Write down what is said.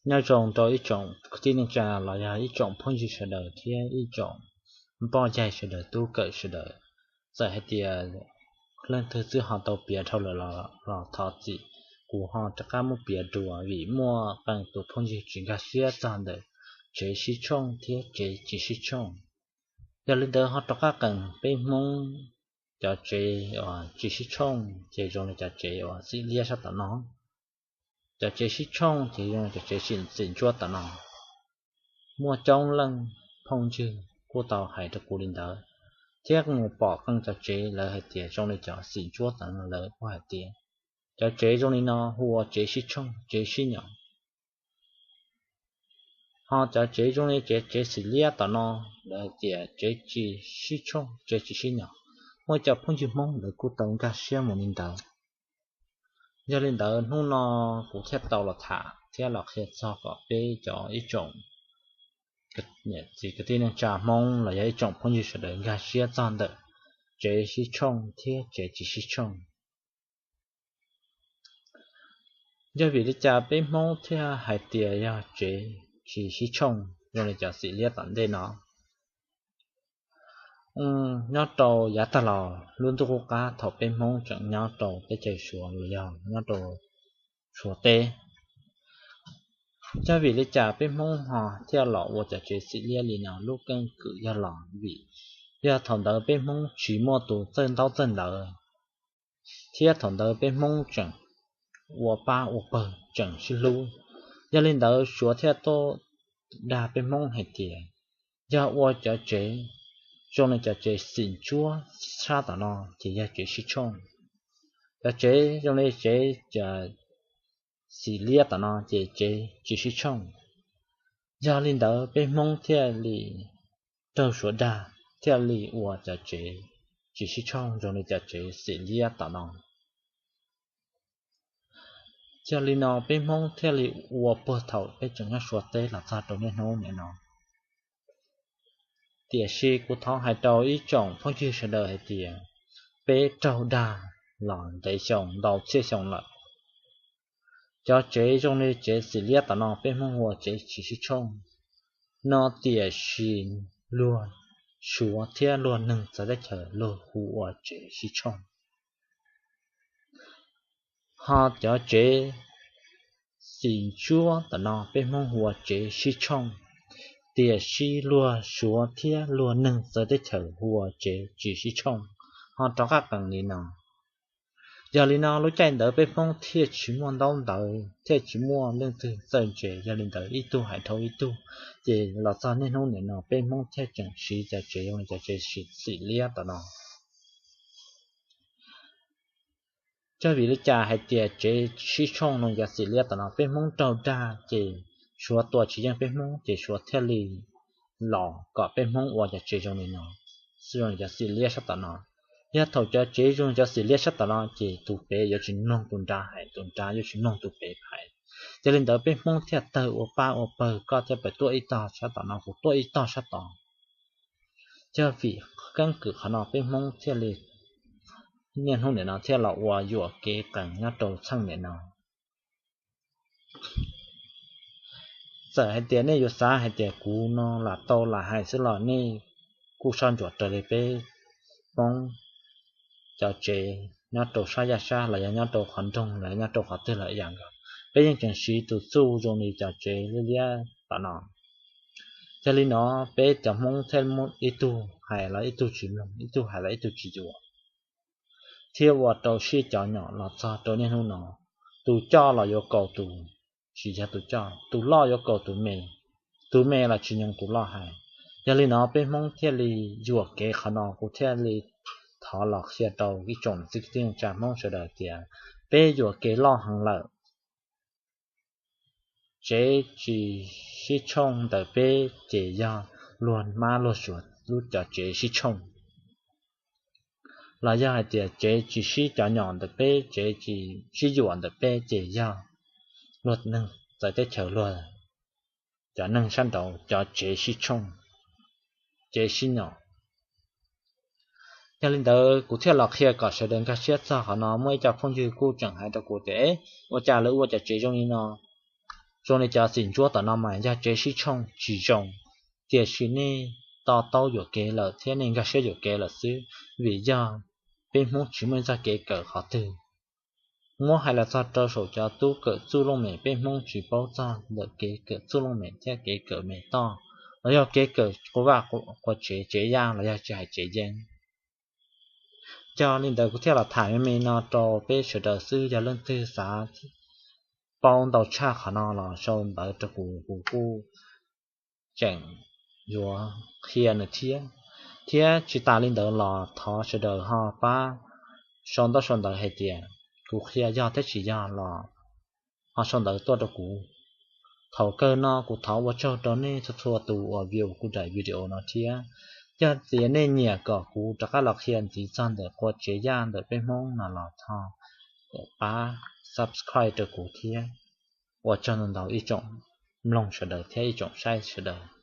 Nyob zoo rau ib tsoom kwv tij neej tsa los yog ib tsoom phooj ywg sawv daws thiab ib tsoom npoj yaig sawv daws, tub kawm sawv daws. Txawm hais tias leej twg twb ho tau piav dhau lawm los thov txim, kuv ho rov qab muab piav dua vim muaj qee tus phooj ywg tsis nkag siab txog ntawm tsev sib tshooj thiab tsev tsis sib tshooj. Yog li ntawd ho rov qab qees peb Hmoob cov tsev uas tsis sib tshooj ces zoo li cov tsev uas xim liab sab tom no. Cov tsev sib tshooj ces zoo li cov tsev xim ntsuab tom no. Muaj coob leej phooj ywg kuj tau hais rau kuv li ntawd, thiab mus pom qee cov tsev lawv hais tias zoo li cov xim ntsuab tom no lawv kuj hais tias cov tsev zoo li no hu ua tsev sib tshooj, tsev sib nyom. Ho cov tsev zoo li tsev, tsev xim liab tom no lawv hais tias tsev tsis sib tshooj, tsev tsis sib nyom. Muaj cov phooj ywg Hmoob lawv kuj tau nkag siab mus li ntawd. Yog li ntawd hnub no kuv thiaj tau los tham thiab los qhia txog kom peb cov ib tsoom niam txiv kwv tij neej tsa Hmoob los yog ib tsoom phooj ywg sawv daws nkag siab txog ntawm tsev sib tshooj thiab tsev tsis sib tshooj. Yog vim li cas peb Hmoob thiaj hais tias yog tsev tsis sib tshooj zoo li cov xim liab tom ntej no? Nyob rau yav tag los lub ntuj qub qab thaum peb Hmoob tseem nyob rau teb chaws Suav los yog nyob rau Suav teb, yog vim li cas peb Hmoob ho thiaj los ua cov tsev xim liab li no? Lub keeb kwm yog los vim yog thaum ntawd peb Hmoob tsis muaj tus txawj ntaub txawj ntawv, thiab thaum ntawd peb Hmoob tseem ua pab ua pawg tseem sib hlub. Yog li ntawd Suav thiaj tuaj dag peb Hmoob hais tias yog ua cov tsev zoo li cov tsev xim ntsuab sab tom no ces yog tsev sib tshooj. Cov tsev zoo li tsev xim liab tom no ces tsev tsis sib tshooj. Yog li ntawd peb Hmoob thiaj li raug Suav dag, thiaj li ua cov tsev tsis sib tshooj zoo li cov tsev xim liab tom no. Yog li no peb Hmoob thiaj li ua puag thaum peb tseem nyob Suav teb los txog rau niaj hnub nim no. Tiam sis kuv thov hais rau ib tsoom phooj ywg sawv daws hais tias peb raug dag los ntev xyoo ntau txhiab xyoo lawm. Cov tsev zoo li tsev xim liab tom no peb Hmoob hu ua tsev tsis sib tshooj no, tiam sis luag Suav thiab luag neeg txawv teb chaws luag hu ua tsev sib tshooj. Ho cov tsev xim ntsuab tom no peb Hmoob hu ua tsev sib tshooj, tiam sis luag Suav thiab luag neeg txawv teb chaws hu ua tsev tsis sib tshooj, ho rov qab qees li no. Yog li no lub caij ntawd peb Hmoob thiaj tsis muaj ntaub ntawv, thiaj tsis muaj leej twg txawj ntse, yog li ntawd ib tug hais dhau ib tug, ces los txog niaj hnub nim no peb Hmoob thiaj tseem siv cov tsev zoo li cov tsev xim liab tom no. Yog vim li cas hais tias tsev sib tshooj no cov xim liab tom no peb Hmoob raug dag ces Suav tua tsis yeej peb Hmoob ces Suav thiaj li los kom peb Hmoob ua cov tsev zoo li no, zoo li cov xim liab sab tom no. Yog thaum cov tsev zoo li cov xim liab sab tom no ces tus pem yuav tsis mloog tus nrad hais, tus nrad yuav tsis mloog tus pem hais. Yog li ntawd peb Hmoob thiaj tawg ua pab ua pawg, koj thiaj pem tuaj ib tog sab tom no, kuv tuaj ib tog sab tod. Yog vim keeb kwm qhov no peb Hmoob thiaj li niaj hnub nim no thiaj los ua yuam kev qees nyob rau txheej nim no. Txawm hais tias nej yuav xav hais tias kuv no lam tau lam hais xwb los nej kuj soj ntsuam raws li peb Hmoob cov tsev nyob rau sab yaj sab los yog nyob rau qhov nroog los yog nyob rau qhov twg los ib yam nkaus, peb yeej tseem siv tus txuj zoo li cov tsev liab liab tom no. Yog li no peb cov Hmoob thiaj muaj ib tug hais los ib tug tsis mloog, ib tug hais los ib tug tsis yuam, thiab ua rau sib cov nyom los txog rau niaj hnub no. Tus coj los yuav kaus tus tsis yog tus coj, tus loj yuav kaus tus me, tus me los tsis nyoog tus loj hais. Yog li no peb Hmoob thiaj li yuam kev qhov no, kuv thiaj li thov los qhia rau ib tsoom niam txiv kwv tij neej tsa Hmoob sawv daws tias peb yuam kev loj heev lawm. Tsev tsis sib tshooj ntawm peb ces yog luag mab luag suav lub cov tsev sib tshooj, los yog hais tias tsev tsis sib cov nyom ntawm peb, tsev tsis sib yuam ntawm peb ces yog luag neeg txawv teb chaws luag cov neeg sab nraud cov tsev sib tshooj, tsev sib nyom. Yog li ntawd kuv thiaj los qhia kom sawv daws nkag siab txog qhov no. Muaj ib co phooj ywg kuj tseem hais rau kuv tias, ua cas lawv ua cov tsev zoo li no? Zoo li cov xim ntsuab tom no mas yog tsev sib tshooj tsis zoo, tiam sis nej to taub yuam kev lawm thiab nej nkag siab yuam kev lawm xwb, vim yog peb Hmoob tsis muaj ib txoj kev kawm qhov twg. Muab hais los txog rau saum cov tub kawm txuj looj mem, peb Hmoob tsis paub txog ntawm kev kawm txuj looj mem thiab kev kawm me toj, los yog kev kawm quas vaj quas tsev, tsev yaj los yog tsis hais tsev yeeb. Yog li ntawd kuv thiaj los tham me me no rau peb sawv daws xwb, yog leej twg xav paub ntau tshaj qhov no los sau ntawv rau kuv, kuv kuj tseem yuav qhia nws thiab. Thiab tsis tas li ntawd los thov sawv daws ho pab sau ntaub sau ntawv hais tias kuv qhia yog thiab tsis yog los ho sau ntawv tuaj rau kuv. Thaum kawg no kuv thov ua tsaug rau nej txhua txhua tus uas view kuv daim video no thiab. Yog tias nej nyiam kom kuv rov qab los qhia ntxiv txog ntawm quas tsev yaj ntawm peb Hmoob no los thov pab subscribe rau kuv thiab. Ua tsaug ntau ntau ib tsoom mloog sawv daws thiab ib tsoom saib sawv daws.